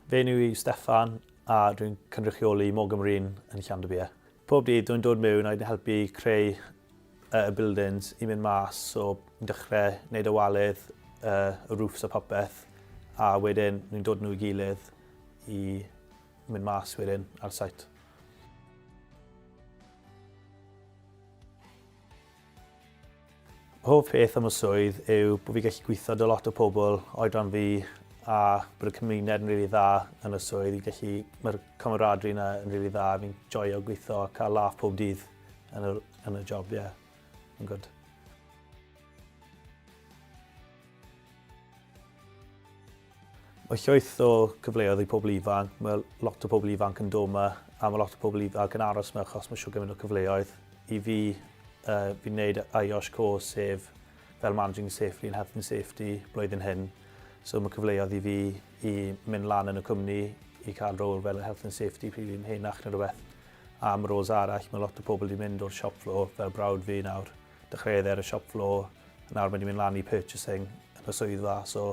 Fy enw i yw Steffan a dwi'n cynrychioli Morgan Marine yn Llandybie. Pob dydd dwi'n dod mewn a dwi'n helpu creu y buildings i mynd mas, so yn dechrau wneud y walydd, y roofs a popeth, a wedyn ni'n dod nhw i gilydd i mynd mas wedyn ar site. Hoff peth am y swydd yw bod fi gallu gweithio 'da lot o pobl oedran fi a bod y cymuned yn rili dda yn y swydd. Fi'n gallu, mae'r camaraderie yna yn rili dda, fi'n joio gweithio a cael laugh pob dydd yn y, yn y job, ie. Yeah. Mae'n good. Mae llwyth o cyfleoedd i pobl ifanc, mae lot o pobl ifanc yn dod 'ma a mae lot o pobl ifanc yn aros 'ma achos mae shwt gymaint o cyfleoedd. I fi, uh, fi'n neud IOSH course sef fel Managing Safely and Health and Safety blwyddyn hyn. So mae cyfleoedd i fi i mynd lan yn y cwmni i cael rôl fel Health and Safety pryd fi'n henach neu rhywbeth. A mae roles arall, mae lot o pobl wedi mynd o'r shop floor fel brawd fi nawr. Dechreuodd e ar y shop floor, a nawr mae wedi mynd lan i purchasing yn y swyddfa, so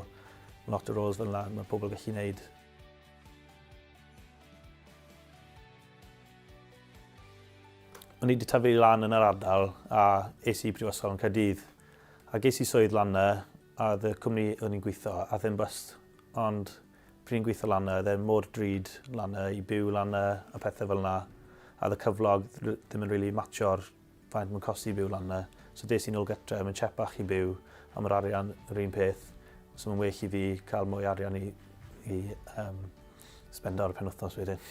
lot o roles fel yna mae pobl gallu gwneud. O'n i wedi tyfu lan yn yr ardal a es i Brifysgol yn Caerdydd. A ges i swydd lan yna a oedd y cwmni o'n i'n gweithio a ddim bust. Ond pryd i'n gweithio lan yna, oedd e mor drud lan yna i byw lan yna a pethau fel yna. A oedd y cyflog ddim yn really matcho'r faint mae'n costi i byw lan 'na. So des i nôl gytre, mae'n chepach i byw, a mae'r arian yr un peth. So mae'n well i fi cael mwy arian i, i um, spendo ar y penwythnos wedyn.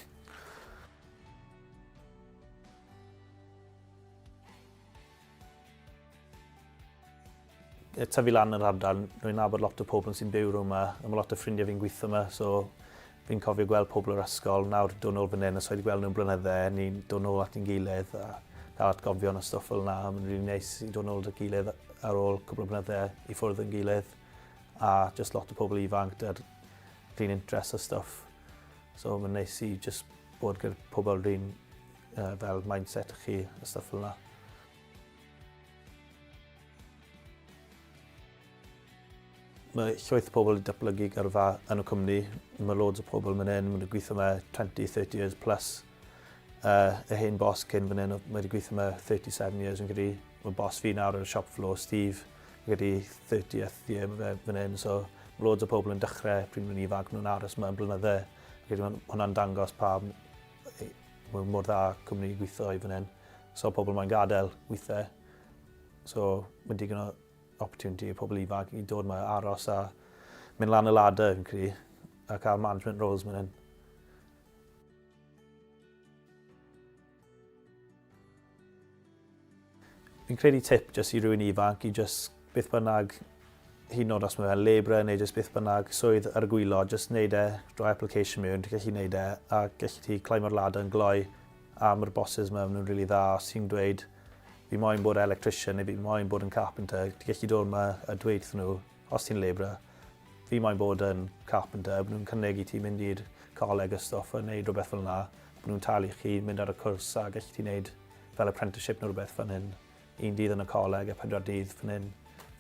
Tyfu lan yn yr ardal, rwy'n nabod lot o pobl sy'n byw rhwng yma, a mae lot o ffrindiau fi'n gweithio yma, so fi'n cofio gweld pobl o'r ysgol, nawr dod nôl fan hyn, a so wedi gweld nhw'n blynydde, ni'n dod nôl at ein gilydd a cael atgofion a stwff fel yna, mae'n rili neis i dod nôl at y gilydd ar ôl cwbl o blynydde i ffwrdd yn gilydd, a just lot o pobl ifanc dy'r rhan interest a stwff. So mae'n neis i just bod gyda pobl rhan uh, fel mindset chi a stwff fel yna. Mae llwyth o pobl wedi datblygu gyrfa yn y cwmni. Mae loads o pobl mynd hyn, maen nhw'n gweithio yma 20, 30 years plus. Uh, y hen boss cyn fan hyn, mae wedi gweithio yma 37 years yn gyda. Mae boss fi nawr ar y shop floor, Steve, yn gyda 30th year mae fe fan hyn. So mae loads o pobl yn dechrau pryd maen nhw'n ifanc, maen nhw'n aros yma yn blynydde. Gyda hwnna'n dangos pa mor dda cwmni i gweithio i fan hyn. So pobl mae'n gadael weithiau. So mae'n digon o opportunity i pobl ifanc i dod yma aros a mynd lan y ladder fi'n credu a cael management roles mynd hyn. Fi'n credu tip jyst i rhywun ifanc i jyst beth bynnag hyd yn oed os mae fe'n labourer neu jyst beth bynnag swydd ar y gwylod, jyst neud e, rhoi application mewn, ti'n gallu neud e a gallu ti climbio'r ladder yn gloi a mae'r bosses yma, maen nhw'n rili dda os ti'n dweud fi moyn bod electrician neu fi moyn bod yn carpenter, ti'n gallu dod yma a dweud wrthyn nhw, os ti'n labourer, fi moyn bod yn carpenter, bod nhw'n cynnig i ti mynd i'r coleg a stwff a neud rhywbeth fel yna, bod nhw'n talu chi mynd ar y cwrs a gallu ti neud fel apprenticeship neu rhywbeth fan hyn, un dydd yn y coleg a pedwar dydd fan hyn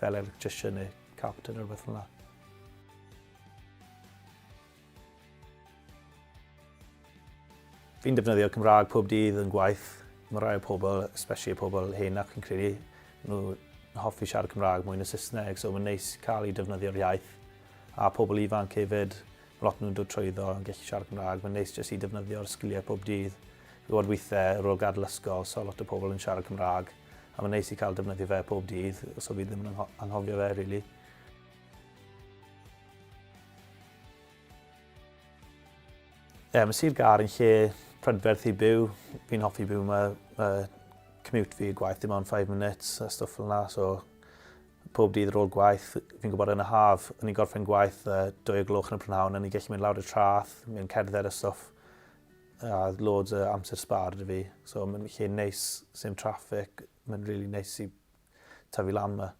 fel electrician neu carpenter neu rhywbeth fel yna. Fi'n defnyddio Cymraeg pob dydd yn gwaith. Mae rai o pobl, especially y pobl henach fi'n credu, nhw'n hoffi siarad Cymraeg mwy na Saesneg, so mae'n neis cael i defnyddio'r iaith. A pobl ifanc hefyd, mae lot nhw'n dod trwyddo yn gallu siarad Cymraeg, mae'n neis jyst i defnyddio'r sgiliau pob dydd. Fi'n gwybod weithiau ar ôl gadael ysgol, so lot o pobl yn siarad Cymraeg, a mae'n neis i cael defnyddio fe pob dydd, so fi ddim yn anghofio fe, really. Ie, yeah, mae Sir Gâr yn lle prydferth i byw. Fi'n hoffi byw yma. Mae commute fi i gwaith dim ond 5 minutes a stwff fel yna, so pob dydd ar ôl gwaith, fi'n gwybod yn y haf, o'n i'n gorffen gwaith uh, 2 o gloch yn y prynhawn, o'n i'n gallu mynd lawr y traeth, mynd cerdded a stwff, a loads o amser sbar 'da fi. So mae'n lle neis, sim traffic, mae'n really neis i tyfu lan yma.